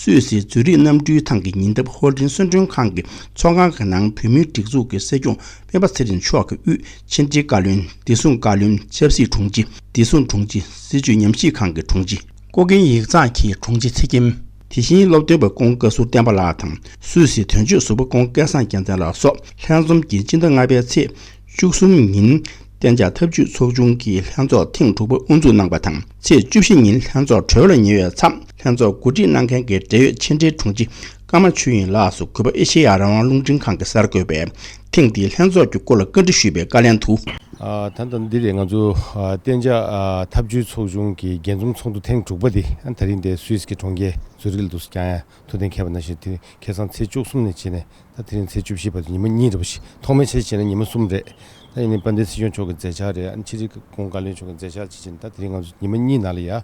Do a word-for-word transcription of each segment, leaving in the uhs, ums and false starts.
སུད་སིའི་ཛུ་རིག་གནམ་གྲུའི་ཐང་གི་ཉེ་འདབས་ཧོལ་ཏིན་གསོན་གྲོན་ཁང་གི་ཚོགས་ཁང་གི་ནང་བོད་མིའི་སྒྲིག་འཛུགས་ཀྱི་སྲིད་སྐྱོང་སྤེན་པ་ཚེ་རིང་མཆོག་གི་དབུས་ཕྱི་འབྲེལ་བཀའ་བློན། བདེ་སྲུང་བཀའ་བློན། ཆབ་སྲིད་དྲུང་ཆེ། བདེ་སྲུང་དྲུང་ཆེ། སྲིད་བྱུས་ཉམས་ཞིབ་ཁང་གི་དྲུང་ཆེ། ཀོ་ཀེན་ཡིག་ཚང་གི་དྲུང་ཆེ་ཚེ་སྐྱིད། དེ་བཞིན་སློབ་སྟོན་པ་ཀོང་བཀའ་ཟུར་བསྟན་པ་ལགས་དང་། སུད་སི་དོན་གཅོད་ཟུར་པ་ཀོང་སྐལ་བཟང་རྒྱལ་མཚན་ལགས་སོགས་ལྷན་འཛོམས་ཀྱིས་སྤྱི་ཟླ་ལྔ་པའི་ཚེས་བཅུ་གསུམ་ཉིན་གཏན་འཇགས་འཐབ་ཇུས་ཚོགས་ཆུང་གི་ལྷན་ཚོགས་ཐེངས་དྲུག་པ་དབུ་འཛུགས་གནང་པ་དང་། ཚེས་བཅུ་བཞི་ཉིན་ལྷན་ཚོགས་གྲོལ་ལ་ཉེ་བའི་མཚམས། ལྷན་ཚོགས་གོ་སྒྲིག་གནང་མཁན་གྱི་འབྲེལ་ཡོད་ཕྱི་འབྲེལ་དྲུང་ཆེ་ཀརྨ་ཆོས་དབྱིངས་ལགས་སུ་གུས་པ་ཨེ་ཤེ་ཡ་རང་དབང་རླུང་འཕྲིན་ཁང་གི་གསར་འགོད་པས་ཐེངས་འདིའི་ལྷན་ཚོགས་ཀྱི་སྐོར་ལ་བཀའ་འདྲི་ཞུས་པའི་བཀའ་ལན་དུ། ཨ། ད་ལྟ་འདི་རེད། ང་ཚོ་ཨ་གཏན་འཇགས་ཨ་འཐབ་ཇུས་ཚོགས་ཆུང་གི་རྒྱས་འཛོམས་ཚོགས་འདུ་ཐེངས་དྲུག་པ་འདི་ཨ་ད་རིང་འདི་སུད་སི་གི་གྲོང་ཁྱེར་ཛུ་རིག་ལ་འདུག་སེ་བསྐྱངས་ཡ་ཐུགས་གཏན་འཁེལ་བ་ནང་བཞིན། དེ་ཁ་སང་ཚེས་བཅུ་གསུམ་ནས་བྱས་ནས་ད་དེ་རིང་ཚེས་བཅུ་བཞི་བར་དུ་ཉི་མ་གཉིས་རེད་པ་ཞིག་ཐོག་མའི་ཆེད་བྱས་ན་ཉི་མ་གསུམ་རེད། ད་ཡིན་ནའི་དཔལ་ལྡན་སྲིད་སྐྱོང་མཆོག་གི་མཛད་འཆར་རེད། ཨ་ནི་ཕྱི་དྲིལ་ཀོང་བཀའ་བློན་མཆོག་གི་མཛད་འཆར་བྱས་བྱས་ནས་ད་དེ་རིང་ང་ཚོ་ཉི་མ་གཉིས་ནང་ལ་ཡ་ཨ་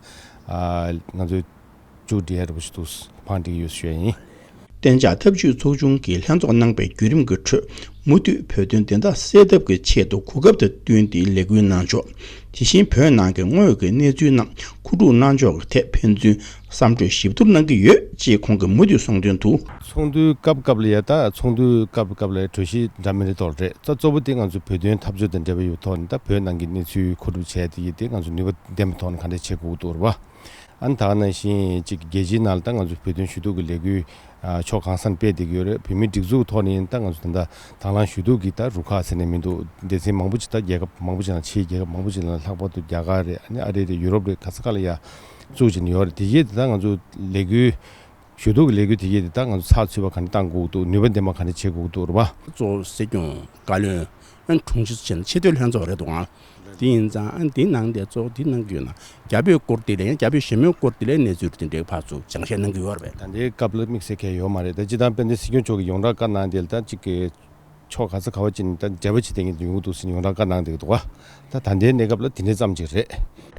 ང་ཚོས་མཇུག་སྒྲིལ་ཡ་འདྲ་པོ་ཞིག་འདུག་བང་སྒྲིག་ཡོད་ཞུ་ཡ་ཡིན། གཏན་འཇགས་འཐབ་ཇུས་ཚོགས་ཆུང་གིས་ལྷན་ཚོགས་གནང་པའི་བརྒྱུད་རིམ་གྱི་ཁྲོད། མུ་མཐུད་བོད་དོན་བདེན་མཐའ་གསལ་ཐབས་ཀྱི་ཆེད་དུ་གོ་སྐབས་དང་བསྟུན་ཏེ་ལས་འགུལ་གནང་ཕྱོགས། དེ་བཞིན་བོད་ནང་གི་དངོས་ཀྱི་གནས་ཚུལ་རྣམས་མཁོ་སྒྲུབ་གནང་ཕྱོགས་ཀྱི་ཐད་ཕན་ཚུན་བསམ་གྲོས་ཞིབ་བསྡུར་གནང་གི་ཡོད་ཅེས་ཁོང་གིས་མུ་མཐུད་གསུངས་དོན་དུ། ཚོགས་འདུའི་སྐབས་སྐབས་ལ་ཡ་ད་ཚོགས་འདུའི་སྐབས་སྐབས་ལ་གྲོས་གཞི་འདྲ་མི་འདྲ་གཏོགས་རེད། ད་གཙོ་བོ་དེ་ང་ཚོའི་བོད་དོན་འཐབ་རྩོད་དང་འབྲེལ་བ་ཡོད་ཐོག་ནས་ད་བོད་ནང་གི་གནས་ཚུལ་མཁོ་སྒྲུབ་བྱས་དེ་ཡིན་ཏེ་ང་ཚོ་ནུས་པ་ལྡན་པའི་ཐོག་ནས་ག་འདྲ་བྱེད་དགོས་འདུག་རེད་པ། ཨ་ནི་ད་ག་ནང་བཞིན་གཅིག་རྒྱལ་སྤྱིའི་ནང་ལ་ད་ང་ཚོ་བོད་དོན་ཞུ་གཏུག་གི་ལས་འགུལ་ཨ་ཕྱོགས་གང་ས་ནས་སྤེལ་བསྡད་ཀྱི་ཡོད་རེད། བོད་མིའི་སྒྲིག་འཛུགས་ཐོག་ནས་ཡིན་ད་ང་ཚོ་ད་ལྟ་དང་བླངས་ཞུ་གཏུག་གི་ད་རུ་ཁག་ཟེར་ནས་མི་འདུག་སྡེ་ཚན་མང་པོ་ཅིག་ད་རྒྱལ་ཁབ་མང་པོ་ཅིག་ནང་ཕྱིའི་རྒྱལ་ཁབ་མང་པོ་ཅིག་ནང་ལྷག་པར་དུ་རྒྱ་གར་རེད། ཨ་ནི་ཨ་རི་རེད། ཡུ་རོབ་རེད། ག་ས་ག་ལ་ཡ་བཙུགས་བྱས་ནས་ཡོད་རེད། དེ་གས་དེ་ད་ང་ཚོ་ལས་འགུལ་ཞུ་གཏུག་གི་ལས་འགུལ་དེ་གས་དེ་ད་ང་ཚོ་ཚགས་ཚུད་པ་ག་འདྲ་གཏང་དགོས་འདུག་ནུས་པ་ལྡན་པ་ག་འདྲ་བྱེད་དགོས་འདུག་རེད་པ། གཙོ་བོ་སྲིད་སྐྱོང་བཀའ་བློན། ཨན་དྲུང་ཆེ་བྱས་ན་ཆེས་མཐོའི་ལྷན་ཚོགས་རེད་འདུག་ཨང་། དེ་ཡིན་ཙང་ཨན་དེའི་ནང་དེ་གཙོ་བོ་དེ་གནང་གི་ཡོད་ན། རྒྱ་བོད་སྐོར་དེ་ལས་རྒྱ་བོད་ཞི་མོལ་སྐོར་དེ་ལས་གནས་ཚུལ་དེ་འདྲའི་ཕར་ཚུར་སྦྱང་བཤད་གནང་གི་ཡོད་རེད་པས། ད་ལྟའི་སྐབས་ལ་དམིགས་བསལ་གང་ཡང་ཡོད་མ་རེད། ད་སྤྱིར་བཏང་དཔལ་ལྡན་སྲིད་སྐྱོང་མཆོག་གིས་ཡོངས་གྲགས་བཀའ་གནང་དེ་ལ་ད་གཅིག་གི་ཕྱོགས་ག་ས་ག་བ་ཅིག་ནས་ད་འབྲེལ་བ་བྱེད་བསྡད་མཁན་དེ་ཡོང་གི་འདུག་ཟེར་ནས་ཡོངས་གྲགས་བཀའ་གནང་བསྡད་ཀྱི་འདུག་ག་ད་ད་ལྟའི་གནས་སྐབས་ལ་དེ་འདྲའི་ཙམ་ཅིག་རེད།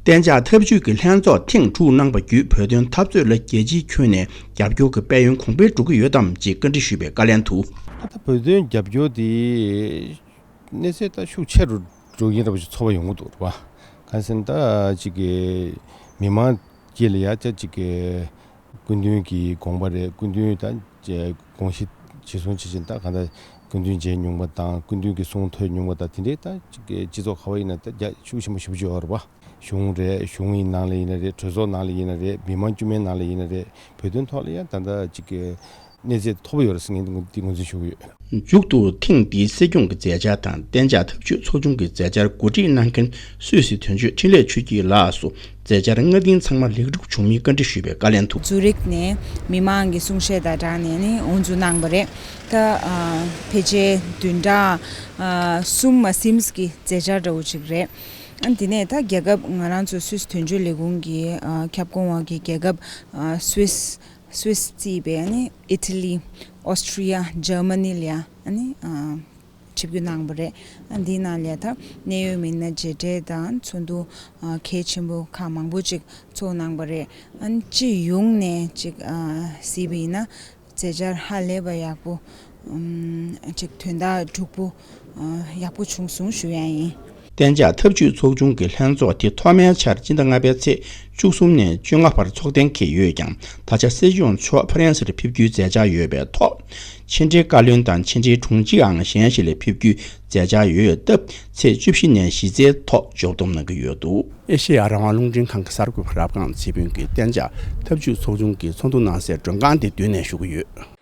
གཏན་འཇགས་འཐབ་ཇུས་ཀྱི་ལྷན་ཚོགས་ཐེངས་དྲུག་གནང་པ་བརྒྱུད་བོད་དོན་འཐབ་རྩོད་ལ་རྒྱལ་སྤྱིའི་ཁྱོན་ནས་རྒྱབ་སྐྱོར་གྱི་དཔལ་ཡོན་གོང་འཕེལ་འགྲོ་གི་ཡོད་དམ་ཅེས་བཀའ་འདྲི་ཞུས་པའི་བཀའ་ལན་དུ། ད་ལྟ་བོད་དོན་རྒྱབ་སྐྱོར་དེ་གནས་ཚད་ད་ཤུགས་ཆེ་རུ་འགྲོ་གི་ཡིན་འདྲ་པོ་ཞིག་ཚོར་བ་ཡོང་གི་འདུག་རེད་པ། གང་ཟེར་ན་ད་ཅིག་གི་མི་མང་དཀྱིལ་ལ་ཡ་ད་ཅིག་གི་སྐུ་མདུན་གྱི་དགོངས་པ་རེད། སྐུ་མདུན་ད་དགོངས་གཞི་གཞི་བཟུང་བྱེད་བཞིན་ད་གང་ལྟར་སྐུ་མདུན་མཇལ་མྱོང་བ་དང་སྐུ་མདུན་གྱི་གསུང་ཐོས་མྱོང་བ་དང་དེ་འདྲའི་ད་ཅིག་གི་སྤྱི་ཚོགས་ག་བ་ཡིན་ན་ད་རྒྱ་ཤུགས་ཆེན་པོ་ཞེ་པོ་ཅིག་ཡོད་རེད་པ། གཞུང་རེད། གཞུང་གི་ནང་ལ་ཡིན་ན་རེད། གྲོས་ཚོགས་ནང་ལ་ཡིན་ན་རེད། མི་མང་དཀྱུས་མའི་ནང་ལ་ཡིན་ན་རེད། བོད་དོན་ཐོག་ལ་ཡང་ད་ལྟ་ཅིག་གི་གནས་ཚད་མཐོ་པོ་ཡོད་རེད་ཟེར་ངས་འདི་ངོས་འཛིན་ཞུ་གི་ཡོད། མཇུག་ཏུ་ཐེངས་འདིའི་སྲིད་སྐྱོང་གི་མཛད་འཆར་དང་གཏན་འཇགས་འཐབ་ཇུས་ཚོགས་ཆུང་གི་མཛད་འཆར་གོ་སྒྲིག་གནང་མཁན་སུད་སི་དོན་གཅོད་འཕྲིན་ལས་ཆོས་སྐྱིད་ལགས་སུ་མཛད་འཆར་སྔ་རྟིང་ཚང་མ་ལེགས་གྲུབ་བྱུང་མིན་བཀའ་འདྲི་ཞུས་པའི་བཀའ་ལན་དུ། ཛུ་རིག་ནས་མི་མང་གི་གསུང་བཤད་དང་སྦྲགས་ནས་ནི་དབུ་འཛུགས་གནང་བ་རེད། ད་ཨ་ཕལ་ཆེར་བདུན་ཕྲག་ཨ་གསུམ་མ་ཟིན་གྱི་མཛད་འཆར་འདྲ་བོ་ཅིག་རེད། ཨ་འདི་ནས་ད་རྒྱལ་ཁབ་ང་རང་ཚོ་སུད་སི་དོན་གཅོད་ལས་ཁུངས་ཀྱི་ཨ་ཁྱབ་ཁོངས་འོག་གི་རྒྱལ་ཁབ་ཨ་སུད་སི་སུད་སི་བརྩིས་པའི་ཨ་ནི་ཨི་ཊ་ལི། ཨོ་སི་ཊྲི་ཡ། འཇར་མ་ནི་ལ་ཡ་ཨ་ནི་ཨ་ཆིབས་བསྒྱུར་གནང་བ་རེད། ཨ་འདིའི་ནང་ལ་ཡ་ད་གནད་ཡོད་མི་སྣ་མཇལ་འཕྲད་དང་ཚོགས་འདུ་ཨ་གལ་ཆེན་པོ་ཁག་མང་པོ་ཅིག་ཚོགས་གནང་བ་རེད། ཨ་ནི་སྤྱི་ཡོངས་ནས་ཅིག་ཨ་གཟིགས་པ་ཡིན་ན། མཛད་འཆར་ཧ་ལས་པ་ཡག་པོ། ཨམ་ཅིག་དོན་དག་འཁྲུག་པོ་ཨ་ཡག་པོ་བྱུང་སོང་ཞུ་ཡ་ཡིན། གཏན་འཇགས་འཐབ་ཇུས་ཚོགས་ཆུང་གི་ལྷན་ཚོགས་དེ་ཐོག་མའི་ཆར་སྤྱི་ཟླ་ལྔ་པའི་ཚེས་བཅུ་གསུམ་ནས་བཅོ་ལྔ་བར་ཚོགས་གཏན་འཁེལ་ཡོད་ཀྱང་། ད་ཆ་སྲིད་སྐྱོང་མཆོག་ཕ་རན་སིར་ཕེབས་རྒྱུའི་མཛད་འཆར་ཡོད་པའི་ཐོག་ཕྱི་འབྲེལ་བཀའ་བློན་དང་ཕྱི་འབྲེལ་དྲུང་ཆེའང་གཞན་ཞིག་ལ་ཕེབས་རྒྱུའི་མཛད་འཆར་ཡོད་སྟབས། ཚེས་བཅུ་བཞི་ནས་གཞི་རྩའི་ཐོག་འབྱོར་སྡོམ་གནང་གི་ཡོད་འདུག་ཨེ་ཤེ་ཡ་རང་དབང་རླུང་འཕྲིན་ཁང་གི་གསར་འགོད་པ་རབ་སྒང་ཚེ་ཕུན་གྱིས་གཏན་འཇགས་འཐབ་ཇུས་ཚོགས་ཆུང་གི་ཚོགས་འདུ་གནང་སའི་མགྲོན་ཁང་དེ་མདུན་ནས་ཞུ་གི་ཡོད།